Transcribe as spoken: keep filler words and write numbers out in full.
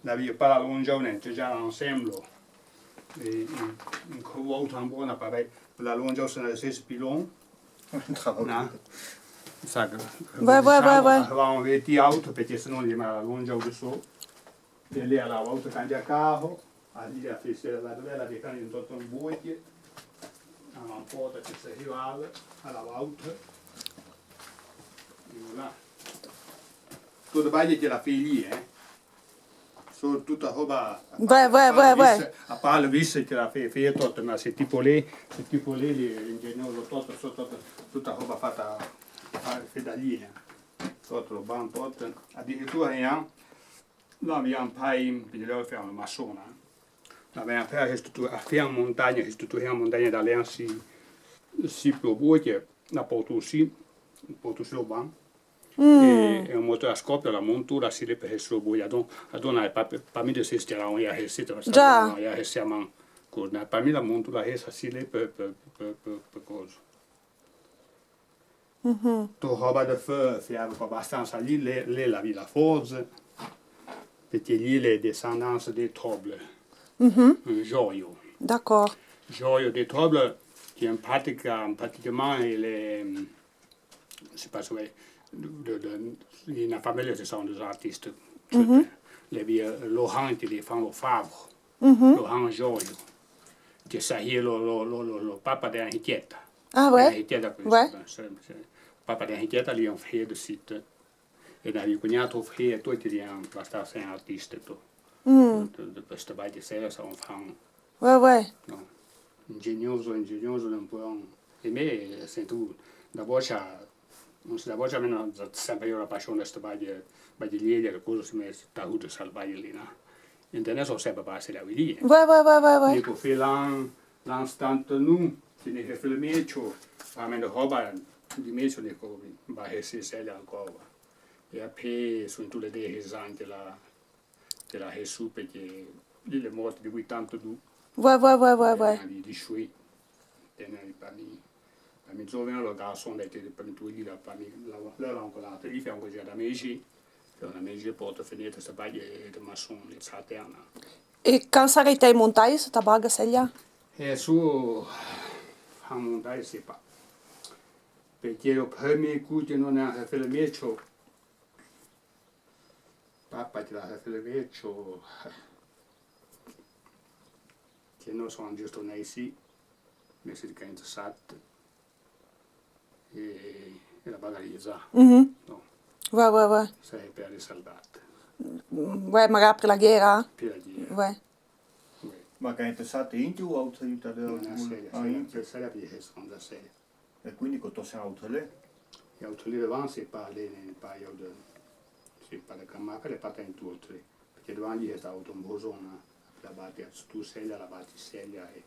N'avia pa la longeur, n'en tejara ensemblo. E, e, un cou auto en bona, pa vei, la longeur se ne se pilon. Na. Sa que, ouais, ouais, ouais, ouais. Aveva un veti auto, perché se no li ma la longeur de so. E lì a la volta cambia carro, a lì a fece la bella de cani in tutto un buoche, a man porta che se arrivava, a la volta. E voilà. Tutte baie che la figlie, eh. So tutta roba, a part, ouais, ouais, a part le vis, a part le vis che la fe, fe tutto, ma se tipo lì, se tipo lì, lì, ingegnoso tutto, so tutto, tutta roba fatta, fa, fe da lì, eh. Tutto, ban, tutto, addirittura, eh, Là, vien pai, perché lì fea la maçon, eh. Là, vien pai, a strutura, a fea montagna, a strutura montagna da lì, si, si plo buoche, la porta si, porta si lo ban. E, e un motore a scoppio, la montura, si le per essere buoia. Adon, adon, pa, pa mi de se stiara, on ia hesita, già. On ia hesita man. Cosa, pa mi la montura hesa, si le per, per, per, per, per cosa. Tu roba de feu, fea abastansa lì, lì, lì la villa Forze, perché lì le descendance de Troble. Un Jorio. D'accord. Jorio de Troble, che in pratica, praticamente, il è, c'est pas vrai, de, de, de, in la famille, ce sont des artistes. Le vieux Laurent, il est fan au Favre. Laurent Jorio. Che saria lo, lo, lo, lo, lo papa de Henrietta. Ah ouais? Henrietta, ouais. Papa de Henrietta, lì un frère de site. E n'avia cugnato frère, tutti lì, basta, sei artiste, tu. De, de, de questa parte, sei, sei un fan. Ouais, ouais. No. Ingegnoso, ingegnoso, un po'. E me, sento, da voce Non se la voce, meno sempre io la passione sta baglie, baglie lieglie, cosa si me sta hude sal baglie lì, no? Internet so sempre pa se la vidi. Ouais, ouais, ouais, ouais, ouais. Dico, fe l'an, l'an stante nu, ti ne che fe le miecio, a me roba di miecio, dico, va che se sele ancora. E a pe, su in tu le de esante la, Te la Jesù, perché lì l'è morto di huitantadù. Ouais, ouais, ouais, ouais, ouais. Di, di shui. Tene pa mi, pa mi zoveno, lo garçon, l'è, pa mi tu lì, la, pa mi, la, la, la, ancora, lì fea ancora da mesi, fea una mesi, porta fenetre, sta baglie de maçon, le saterna. E quand sarete montai, sta baga, sella? E su, a montai, se pa. Perché lo premi cu che non è a fele miecio, Papa te la fele viecio, che no son giusto naisi, mesi di quarantasette, e, e la bagaliza. No. Ouais, ouais, ouais. Sai, per le saldate. Ouais, ma après la guerra. Per la guerra. Ouais. Ma quarantasette inte o autre aiuta de... Non, seria, seria, seria, seria. E quindi co to sen autre lì? E autre lì devant, se parle, ne parle de, se parle comme ma fele pa tanto autre. Perché devant lì è sta auto un bozon, la bati, tu sella, la bati sella, e